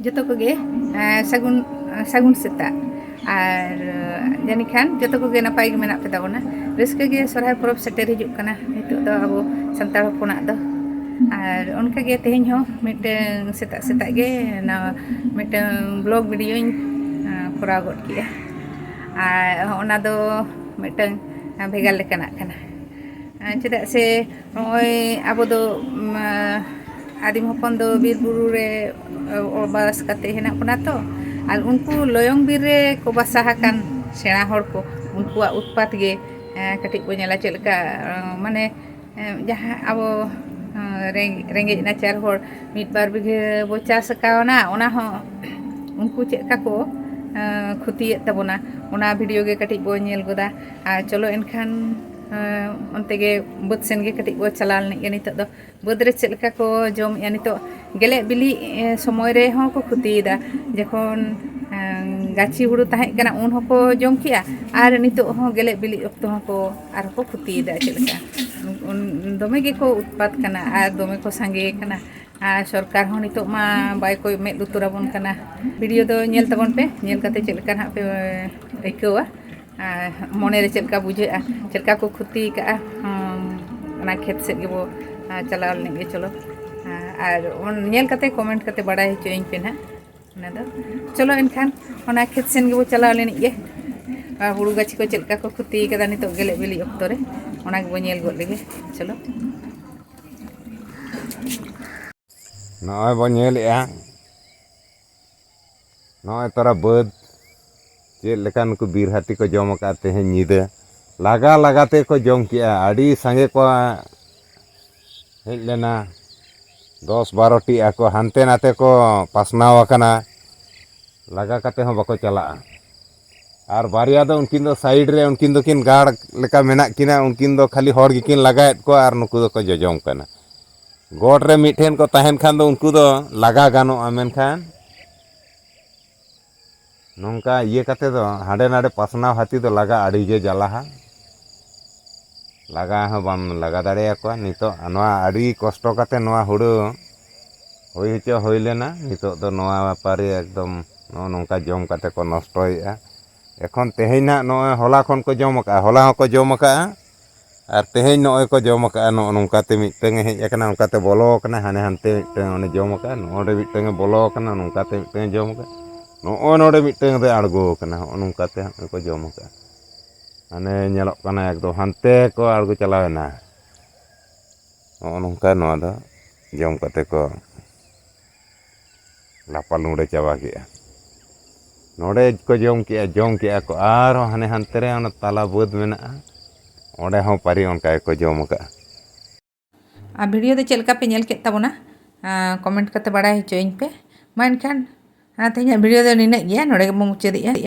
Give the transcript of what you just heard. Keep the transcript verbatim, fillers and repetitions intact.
ᱡᱚᱛᱚ ᱠᱚᱜᱮ ᱥᱟᱹᱜᱩᱱ ᱥᱟᱹᱜᱩᱱ ᱥᱮᱛᱟᱜ᱾ ᱟᱨ ᱡᱟᱹᱱᱤᱡ ᱠᱷᱟᱱ ᱡᱚᱛᱚ ᱠᱚᱜᱮ ᱱᱟᱯᱟᱭ ᱜᱮ ᱢᱮᱱᱟᱜ ᱯᱮ ᱛᱟᱵᱚᱱᱟ᱾ ᱨᱟᱹᱥᱠᱟᱹ ᱜᱮ ᱥᱚᱨᱦᱟᱭ ᱯᱚᱨᱚᱵᱽ ᱥᱮᱴᱮᱨ ᱦᱤᱡᱩᱜ ᱠᱟᱱᱟ ᱱᱤᱛᱚᱜ ᱫᱚ ᱟᱵᱚ ᱥᱟᱱᱛᱟᱲ ᱦᱚᱯᱚᱱᱟᱜ ᱫᱚ᱾ ᱟᱨ ᱚᱱᱠᱟᱜᱮ ᱛᱮᱦᱮᱧ ᱦᱚᱸ ᱢᱤᱫᱴᱟᱹᱝ ᱥᱮᱛᱟᱜ ᱥᱮᱛᱟᱜ ᱜᱮ ᱱᱟᱣᱟ ᱢᱤᱫᱴᱟᱹᱝ ᱵᱞᱚᱜ ᱵᱷᱤᱰᱤᱭᱳᱧ ᱠᱚᱨᱟᱣ ᱜᱚᱫ ᱠᱮᱜᱼᱟ᱾ ᱟᱨ ᱚᱱᱟ ᱫᱚ ᱢᱤᱫᱴᱟᱹᱝ ᱵᱷᱮᱜᱟᱨ ᱞᱮᱠᱟᱱᱟᱜ ᱠᱟᱱᱟ᱾ ᱪᱮᱫᱟᱜ ᱥᱮ ᱱᱚᱜᱼᱚᱭ ᱟᱵᱚ ᱫᱚ ᱟᱹᱫᱤᱢ ᱦᱚᱯᱚᱱ ᱫᱚ ᱵᱤᱨ ᱵᱩᱨᱩ ᱨᱮ ᱵᱟᱥ ᱠᱟᱛᱮ ᱦᱮᱱᱟᱜ ᱵᱚᱱᱟ ᱛᱚ᱾ ᱟᱨ ᱩᱱᱠᱩ ᱞᱚᱭᱚᱝ ᱵᱤᱨ ᱨᱮ ᱠᱚ ᱵᱟᱥᱟ ᱟᱠᱟᱱ ᱥᱮᱬᱟ ᱦᱚᱲ ᱠᱚ, ᱩᱱᱠᱩᱣᱟᱜ ᱩᱛᱯᱟᱛ ᱜᱮ ᱠᱟᱹᱴᱤᱡ ᱵᱚ ᱧᱮᱞᱟ᱾ ᱪᱮᱫ ᱞᱮᱠᱟ ᱢᱟᱱᱮ ᱡᱟᱦᱟᱸ ᱟᱵᱚ ᱨᱮᱸᱜᱮᱡ ᱱᱟᱪᱟᱨ ᱦᱚᱲ ᱢᱤᱫ ᱵᱟᱨ ᱵᱤᱜᱷᱟᱹ ᱵᱚ ᱪᱟᱥ ᱟᱠᱟᱣᱱᱟ, ᱚᱱᱟ ᱦᱚᱸ ᱩᱱᱠᱩ ᱪᱮᱫ ᱞᱮᱠᱟ ᱠᱚ ᱠᱷᱚᱛᱤᱭᱮᱫ ᱛᱟᱵᱚᱱᱟ, ᱚᱱᱟ ᱵᱷᱤᱰᱤᱭᱳ ᱜᱮ ᱠᱟᱹᱴᱤᱡ ᱵᱚ ᱧᱮᱞ ᱜᱚᱫᱟ᱾ ᱟᱨ ᱪᱚᱞᱚ ᱮᱱᱠᱷᱟᱱ ᱚᱱᱛᱮ ᱜᱮ ᱵᱟᱹᱫᱽ ᱥᱮᱱ ᱜᱮ ᱠᱟᱹᱴᱤᱡ ᱵᱚ ᱪᱟᱞᱟᱣ ᱞᱮᱱ ᱜᱮ᱾ ᱱᱤᱛᱚᱜ ᱫᱚ ᱵᱟᱹᱫᱽ ᱨᱮ ᱪᱮᱫ ᱞᱮᱠᱟ ᱠᱚ ᱡᱚᱢᱮᱜᱼᱟ, ᱱᱤᱛᱚᱜ ᱜᱮᱞᱮᱜ ᱵᱤᱞᱤᱜ ᱥᱚᱢᱚᱭ ᱨᱮᱦᱚᱸ ᱠᱚ ᱠᱷᱚᱛᱤᱭᱮᱫᱟ᱾ ᱡᱚᱠᱷᱚᱱ ᱜᱟᱹᱪᱷᱤ ᱦᱩᱲᱩ ᱛᱟᱦᱮᱸ ᱠᱟᱱᱟ, ᱩᱱ ᱦᱚᱸᱠᱚ ᱡᱚᱢ ᱠᱮᱜᱼᱟ, ᱟᱨ ᱱᱤᱛᱚᱜ ᱦᱚᱸ ᱜᱮᱞᱮᱜ ᱵᱤᱞᱤᱜ ᱚᱠᱛᱚ ᱦᱚᱸᱠᱚ ᱟᱨᱦᱚᱸ ᱠᱚ ᱠᱷᱚᱛᱤᱭᱮᱫᱟ᱾ ᱪᱮᱫ ᱞᱮᱠᱟ ᱫᱚᱢᱮ ᱜᱮᱠᱚ ᱩᱛᱯᱟᱛ ᱠᱟᱱᱟ ᱟᱨ ᱫᱚᱢᱮ ᱠᱚ ᱥᱟᱸᱜᱮ ᱠᱟᱱᱟ᱾ ᱟᱨ ᱥᱚᱨᱠᱟᱨ ᱦᱚᱸ ᱱᱤᱛᱚᱜ ᱢᱟ ᱵᱟᱭ ᱠᱚᱭ ᱢᱮᱫ ᱞᱩᱛᱩᱨ ᱟᱵᱚᱱ ᱠᱟᱱᱟ᱾ ᱵᱷᱤᱰᱤᱭᱳ ᱫᱚ ᱧᱮᱞ ᱛᱟᱵᱚᱱ ᱯᱮ, ᱧᱮᱞ ᱠᱟᱛᱮ ᱪᱮᱫ ᱞᱮᱠᱟ ᱱᱟᱦᱟᱜ ᱯᱮ ᱟᱹᱭᱠᱟᱹᱣᱟ᱾ ᱟᱨ ᱢᱚᱱᱮ ᱨᱮ ᱪᱮᱫ ᱞᱮᱠᱟ ᱵᱩᱡᱷᱟᱹᱜᱼᱟ, ᱪᱮᱫ ᱞᱮᱠᱟ ᱠᱚ ᱠᱷᱚᱛᱤ ᱟᱠᱟᱜᱼᱟ᱾ ᱚᱱᱟ ᱠᱷᱮᱛ ᱥᱮᱫ ᱜᱮᱵᱚ ᱪᱟᱞᱟᱣ ᱞᱮᱱ ᱜᱮ᱾ ᱪᱚᱞᱚ, ᱟᱨ ᱧᱮᱞ ᱠᱟᱛᱮ ᱠᱚᱢᱮᱱᱴ ᱠᱟᱛᱮ ᱵᱟᱲᱟᱭ ᱦᱚᱪᱚᱭᱟᱹᱧ ᱯᱮ ᱱᱟᱦᱟᱜ᱾ ᱚᱱᱟ ᱫᱚ ᱪᱚᱞᱚ ᱮᱱᱠᱷᱟᱱ ᱚᱱᱟ ᱠᱷᱮᱛ ᱥᱮᱱ ᱜᱮᱵᱚ ᱪᱟᱞᱟᱣ ᱞᱮᱱᱤᱡ ᱜᱮ᱾ ᱟᱨ ᱦᱩᱲᱩ ᱜᱟᱹᱪᱷᱤ ᱠᱚ ᱪᱮᱫ ᱞᱮᱠᱟ ᱠᱚ ᱠᱷᱚᱛᱤ ᱟᱠᱟᱫᱟ ᱱᱤᱛᱚᱜ ᱜᱮᱞᱮ ᱵᱤᱞᱤ ᱚᱠᱛᱚ ᱨᱮ, ᱚᱱᱟ ᱜᱮᱵᱚ ᱧᱮᱞ ᱜᱚᱫ ᱞᱮᱜᱮ᱾ ᱪᱚᱞᱚ᱾ ᱱᱚᱜᱼᱚᱭ ᱵᱚ ᱧᱮᱞᱮᱜᱼᱟ, ᱱᱚᱜᱼᱚᱭ ᱛᱚᱨᱟ ᱵᱟᱹᱫᱽ ᱪᱮᱫ ᱞᱮᱠᱟ ᱱᱩᱠᱩ ᱵᱤᱨ ᱦᱟᱹᱛᱤ ᱠᱚ ᱡᱚᱢ ᱟᱠᱟᱫ ᱛᱮᱦᱮᱧ ᱧᱤᱫᱟᱹ᱾ ᱞᱟᱜᱟ ᱞᱟᱜᱟ ᱛᱮᱠᱚ ᱡᱚᱢ ᱠᱮᱜᱼᱟ, ᱟᱹᱰᱤ ᱥᱟᱸᱜᱮ ᱠᱚ ᱦᱮᱡ ᱞᱮᱱᱟ᱾ ᱫᱚᱥ ᱵᱟᱨᱚ ᱴᱤ ᱟᱠᱚ ᱦᱟᱱᱛᱮ ᱱᱟᱛᱮ ᱠᱚ ᱯᱟᱥᱱᱟᱣ ᱟᱠᱟᱱᱟ, ᱞᱟᱜᱟ ᱠᱟᱛᱮ ᱦᱚᱸ ᱵᱟᱠᱚ ᱪᱟᱞᱟᱜᱼᱟ᱾ ᱟᱨ ᱵᱟᱨᱭᱟ ᱫᱚ ᱩᱱᱠᱤᱱ ᱫᱚ ᱥᱟᱭᱤᱰ ᱨᱮ, ᱩᱱᱠᱤᱱ ᱫᱚᱠᱤᱱ ᱜᱟᱲ ᱞᱮᱠᱟ ᱢᱮᱱᱟᱜ ᱠᱤᱱᱟ, ᱩᱱᱠᱤᱱ ᱫᱚ ᱠᱷᱟᱹᱞᱤ ᱦᱚᱲ ᱜᱮᱠᱤᱱ ᱞᱟᱜᱟᱭᱮᱫ ᱠᱚᱣᱟ ᱟᱨ ᱱᱩᱠᱩ ᱫᱚᱠᱚ ᱡᱚᱡᱚᱢ ᱠᱟᱱᱟ᱾ ᱜᱚᱴ ᱨᱮ ᱢᱤᱫ ᱴᱷᱮᱱ ᱠᱚ ᱛᱟᱦᱮᱱ ᱠᱷᱟᱱ ᱫᱚ ᱩᱱᱠᱩ ᱫᱚ ᱞᱟᱜᱟ ᱜᱟᱱᱚᱜᱼᱟ, ᱢᱮᱱᱠᱷᱟᱱ ᱱᱚᱝᱠᱟ ᱤᱭᱟᱹ ᱠᱟᱛᱮ ᱫᱚ ᱦᱟᱸᱰᱮ ᱱᱟᱰᱮ ᱯᱟᱥᱱᱟᱣ ᱦᱟᱹᱛᱤ ᱫᱚ ᱞᱟᱜᱟ ᱟᱹᱰᱤ ᱜᱮ ᱡᱟᱞᱟᱦᱟ᱾ ᱞᱟᱜᱟ ᱦᱚᱸ ᱵᱟᱢ ᱞᱟᱜᱟ ᱫᱟᱲᱮᱭᱟᱠᱚᱣᱟ᱾ ᱱᱤᱛᱚᱜ ᱱᱚᱣᱟ ᱟᱹᱰᱤ ᱠᱚᱥᱴᱚ ᱠᱟᱛᱮ ᱱᱚᱣᱟ ᱦᱩᱲᱩ ᱦᱩᱭ ᱦᱚᱪᱚ ᱦᱩᱭ ᱞᱮᱱᱟ᱾ ᱱᱤᱛᱚᱜ ᱫᱚ ᱱᱚᱣᱟ ᱯᱟᱹᱨᱤ ᱮᱠᱫᱚᱢ ᱱᱚᱜᱼᱚ ᱱᱚᱝᱠᱟ ᱡᱚᱢ ᱠᱟᱛᱮ ᱠᱚ ᱱᱚᱥᱴᱚᱭᱮᱫᱼᱟ᱾ ᱮᱠᱷᱚᱱ ᱛᱮᱦᱮᱧ ᱱᱟᱦᱟᱜ ᱱᱚᱜᱼᱚᱭ ᱦᱚᱞᱟ ᱠᱷᱚᱱ ᱠᱚ ᱡᱚᱢ ᱟᱠᱟᱫᱼᱟ, ᱦᱚᱞᱟ ᱦᱚᱸᱠᱚ ᱡᱚᱢ ᱟᱠᱟᱫᱼᱟ, ᱟᱨ ᱛᱮᱦᱮᱧ ᱱᱚᱜᱼᱚᱭ ᱠᱚ ᱡᱚᱢ ᱟᱠᱟᱫᱼᱟ᱾ ᱱᱚᱜᱼᱚ ᱱᱚᱝᱠᱟᱛᱮ ᱢᱤᱫᱴᱟᱝ ᱮ ᱦᱮᱡ ᱟᱠᱟᱱᱟ, ᱚᱱᱠᱟᱛᱮ ᱵᱚᱞᱚ ᱟᱠᱟᱱᱟ, ᱦᱟᱱᱮ ᱦᱟᱱᱛᱮ ᱢᱤᱫᱴᱟᱝ ᱚᱱᱮ ᱡᱚᱢ ᱟᱠᱟᱫᱼᱟ, ᱱᱚᱜᱼᱚ ᱱᱚᱰᱮ ᱢᱤᱫᱴᱟᱝ ᱮ ᱵᱚᱞᱚ ᱟᱠᱟᱱᱟ, ᱱᱚᱝᱠᱟᱛᱮ ᱢᱤᱫᱴᱟᱝ ᱮ ᱡᱚᱢ ᱟᱠᱟᱫᱼᱟ, ᱱᱚᱜᱼᱚᱭ ᱱᱚᱰᱮ ᱢᱤᱫᱴᱟᱝ ᱫᱚᱭ ᱟᱬᱜᱚ ᱟᱠᱟᱱᱟ᱾ ᱦᱚᱸᱜᱼᱚ ᱱᱚᱝᱠᱟᱛᱮ ᱦᱟᱸᱜ ᱠᱚ ᱡᱚᱢ ᱟᱠᱟᱫᱼᱟ᱾ ᱢᱟᱱᱮ ᱧᱮᱞᱚᱜ ᱠᱟᱱᱟ ᱮᱠᱫᱚᱢ ᱦᱟᱱᱛᱮ ᱠᱚ ᱟᱬᱜᱚ ᱪᱟᱞᱟᱣᱮᱱᱟ᱾ ᱱᱚᱜᱼᱚ ᱱᱚᱝᱠᱟ ᱱᱚᱣᱟ ᱫᱚ ᱡᱚᱢ ᱠᱟᱛᱮ ᱠᱚ ᱞᱟᱯᱟ ᱞᱩᱸᱰᱟᱹ ᱪᱟᱵᱟ ᱠᱮᱜᱼᱟ᱾ ᱱᱚᱰᱮ ᱠᱚ ᱡᱚᱢ ᱠᱮᱜᱼᱟ, ᱡᱚᱢ ᱠᱮᱜᱼᱟ ᱠᱚ, ᱟᱨᱦᱚᱸ ᱦᱟᱱᱮ ᱦᱟᱱᱛᱮ ᱨᱮ ᱚᱱᱟ ᱛᱟᱞᱟ ᱵᱟᱹᱫᱽ ᱢᱮᱱᱟᱜᱼᱟ, ᱚᱸᱰᱮ ᱦᱚᱸ ᱯᱟᱹᱨᱤ ᱚᱱᱠᱟ ᱜᱮᱠᱚ ᱡᱚᱢ ᱟᱠᱟᱜᱼᱟ᱾ ᱟᱨ ᱵᱷᱤᱰᱤᱭᱳ ᱫᱚ ᱪᱮᱫ ᱞᱮᱠᱟ ᱯᱮ ᱧᱮᱞ ᱠᱮᱫ ᱛᱟᱵᱚᱱᱟ, ᱠᱚᱢᱮᱱᱴ ᱠᱟᱛᱮ ᱵᱟᱲᱟᱭ ᱦᱚᱪᱚᱭᱟᱹᱧ ᱯᱮ᱾ ᱢᱟ ᱮᱱᱠᱷᱟᱱ ᱛᱮᱦᱮᱧᱟᱜ ᱵᱷᱤᱰᱤᱭᱳ ᱫᱚ ᱱᱤᱱᱟᱹᱜ ᱜᱮᱭᱟ, ᱱᱚᱰᱮ ᱜᱮᱵᱚᱱ ᱢᱩᱪᱟᱹᱫᱮᱜᱼᱟ᱾